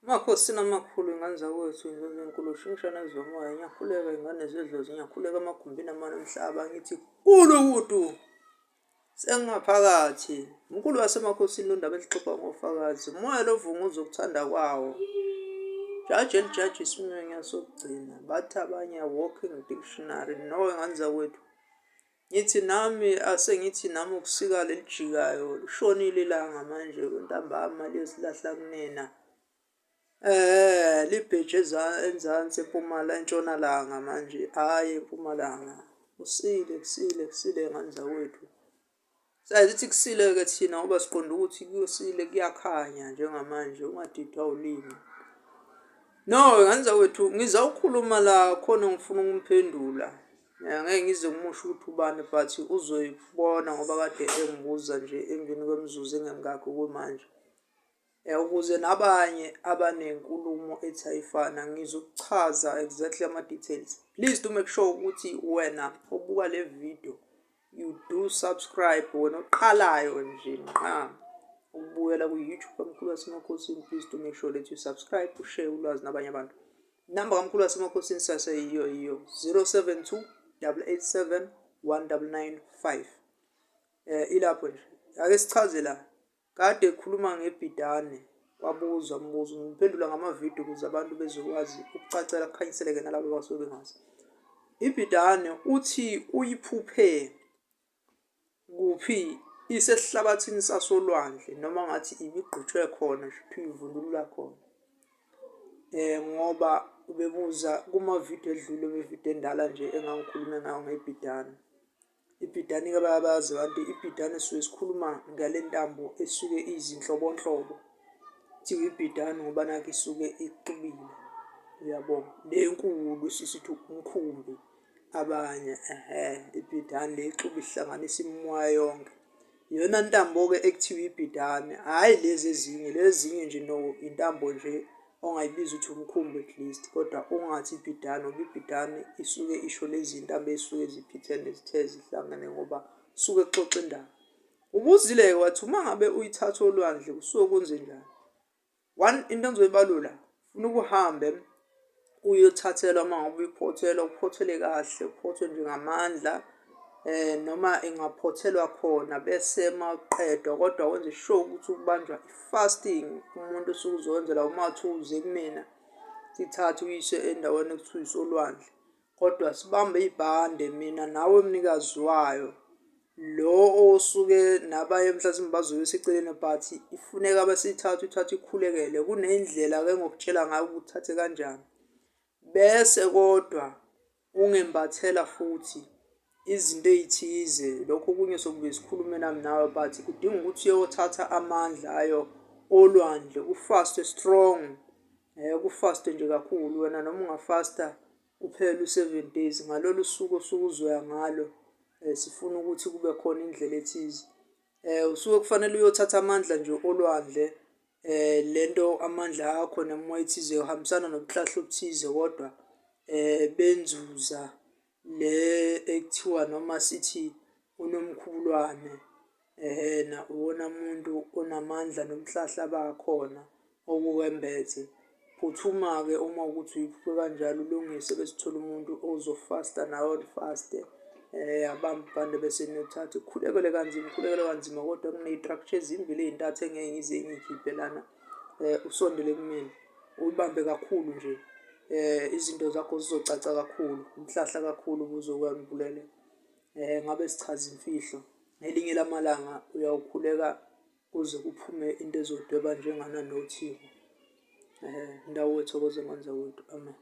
Makhosini amakhulu ingane zakwethu inzuzo enkulu shingishana ezomoya ngiyakhuleka ingane zedlozi ngiyakhuleka emagumbini amane omhlaba ngithi kulukudu sengingaphakathi mkhulu wasemakhosini londaba elixoxa ngofakazi umoya lovunguza ukuthanda kwawo jaji elijaji isimenya sokugcina bathi abanye walking dictionary no ingane zakwethu Ngithi nami asengithi nami ukusika lelijikayo lishonile ilanga manje ntambama liyosilahla kunina. Libheje enzansi empumala entshonalanga manje hhayi empumalanga. Kusile kusile kusile ngane zakwethu. Siyaye sithi kusile-ke thina ngoba siqonda ukuthi kuyosile kuyakhanya njengamanje ungadidwa ulimi. No, ngane zakwethu ngiza ukukhuluma la khona ngifuna ukumphendula. Angeke ngize ngimusho ukuthi ubani but uzoyibona ngoba kade engibuza nje emveni kwemizuzu engemingakhi kumanje. Ukuze nabanye abanenkulumo ethi ayifana ngizokuchaza exactly ama-details. Please do make sure ukuthi wena obuka le video you do subscribe, wena oqalayo nje nqa ukubukela ku-YouTube kaMkhulu waseMakhosini, please do make sure that you subscribe, ushare ulwazi nabanye abantu. Inamba kaMkhulu waseMakhosini saseyiyo yiyo 072 887 1995. Ilapho nje. Ake sichaze la. Kade ekhuluma ngebhidane kwabuzwa umbuzo ngiphendula ngamavidiyo ukuze abantu bezokwazi ukucacela kukhanyiseleke nalabo abasuke bengazi. Ibhidane uthi uyiphuphe kuphi isesihlabathini sasolwandle noma ngathi ibigqitshwe khona shuthi uyivundulula khona. Ngoba ubebuza kumavidiyo edlule kwividiyo endala nje engangikhulume ngayo ngebhidane. Ibhidane-ke bayabazi abantu, ibhidane sisuke sikhuluma ngale ntambo esuke izinhlobonhlobo. Kuthiwa ibhidane ngoba nakhu isuke ixubile, uyabo? Le enkulu esisithi umkhumbi abanye, ehhe, ibhidane le exube ihlanganisa imimoya yonke. Iyona ntambo-ke ekuthiwa ibhidane, hhayi lezi ezinye, lezi ezinye nje no intambo nje ongayibiza ukuthi umkhumbi at least kodwa ungathi ibhidane ngoba ibhidane isuke isho lezi ntambo ey'suke ziphithene zithe zihlangene ngoba suke kuxoxa indaba. Ubuzile-ke wathi uma ngabe uyithatha olwandle kusuke kwenzenjani? One, into engizoyibalula funa ukuhambe uyothathelwa uma ngabe uyiphothelwa uphothele kahle uphothwe nje ngamandla noma ingaphothelwa khona bese mawuqedwa kodwa wenze sure ukuthi ubanjwa i-fasting umuntu osuke uzokwenzela uma kuthiwa uze kumina sithathe uyise endaweni ekuthiwa isolwandle. Kodwa sibambe ibhande mina nawe mnikazi wayo lo osuke nabaye mhlasimbe bazobe seceleni but ifuneka besithathe uthathe ikhulekele kunendlela ke ngokutshela ngayo ukuthi uthathe kanjani bese kodwa ungembathela futhi izinto ey'thize lokho okunye sokubuye sikhulume nami nawe but kudinga ukuthi uyothatha amandla ayo olwandle ufaste strong kufaste nje kakhulu wena noma ungafasta Kuphela u-seven days ngalolu suku osuke uzoya ngalo sifuna ukuthi kube khona indlela ethize. Usuke kufanele uyothatha amandla nje olwandle lento amandla akho nemimoya ethize uhambisana nobuhlahla obuthize kodwa benzuza le ekuthiwa noma sithi uNomkhubulwane. Ehhena uwona muntu onamandla nomhlahla bakhona okuwembethe. Phuthuma-ke uma ukuthi uyiphuphe kanjalo ulungise bese uthola umuntu ozofasta nawe ufaste abambe ibhande bese niyothatha. Ukhulekele kanzima, ukhulekele kanzima kodwa kuney'tructure ezimbili ey'ntathu engeke ngize ngiy'khiphe lana. Usondele kumina uyibambe kakhulu nje izinto zakho zizocaca kakhulu, umhlahla kakhulu buzokwambulela. Ngabe sichaza imfihlo. Ngelinye lamalanga uyawukhuleka kuze kuphume into ezodweba njengana nothingo. Ndawo ethokoze ngane zakwethu. Amen.